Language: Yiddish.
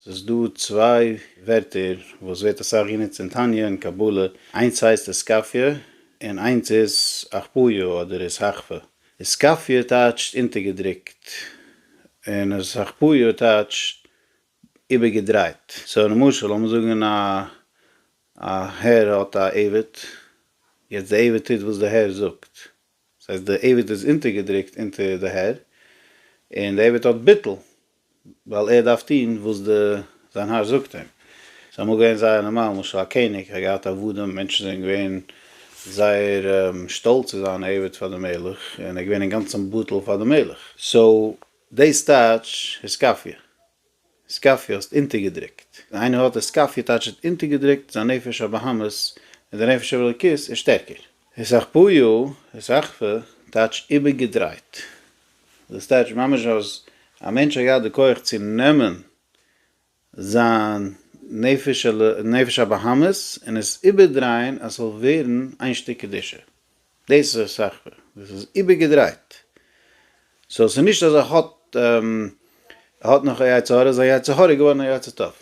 ס'איז דא צוויי ווערטער וואס ווערט אסאך גענוצט אין תניא און קבלה, איינס הייסט אתכפיא און איינס איז אחפויא אדער אתהכפא. אתכפיא טייטשט אונטערגעדרוקט און אתהכפיא טייטשט איבערגעדרייט. so למשל לאמיר זאגן א א הער האט א עבד, יעצט די עבד טוט וואס די הער זאגט, דאס הייסט די עבד איז אונטערגעדרוקט אונטער די הער, און די עבד האט ביטול ווייל ער דארף טון וואס די זיין האר זאגט אים. ס'איז אמאל געווען זייער נארמאל, למשל א קעניג האט געהאט עבדים, מענטשן זענען געווען זייער שטאלץ צו זיין א עבד פאר די מלך, און ער איז געווען אינגאנצן בטל פאר די מלך. so דאס טייטש אתכפיא. אתכפיא האסט אונטערגעדרוקט. ווען איינער האט אתכפיא טייטש ער האט אונטערגעדרוקט זיין נפש הבהמית און די נפש האלוקית איז שטערקער. אתהכפיא, אתהכפא, טייטש איבערגעדרייט. דאס טייטש ממש אז א מענטש האט געהאט די כח צו נעמען זיין נפש נפש הבהמית און עס איבערדרייען אז ס'זאל ווערן איין שטיק קדושה. דאס איז אתהכפא, דאס איז איבערגעדרייט. so ס'איז נישט אז ער האט ער האט נאך א יצר הרע, זיין יצר הרע איז געווארן א יצר טוב.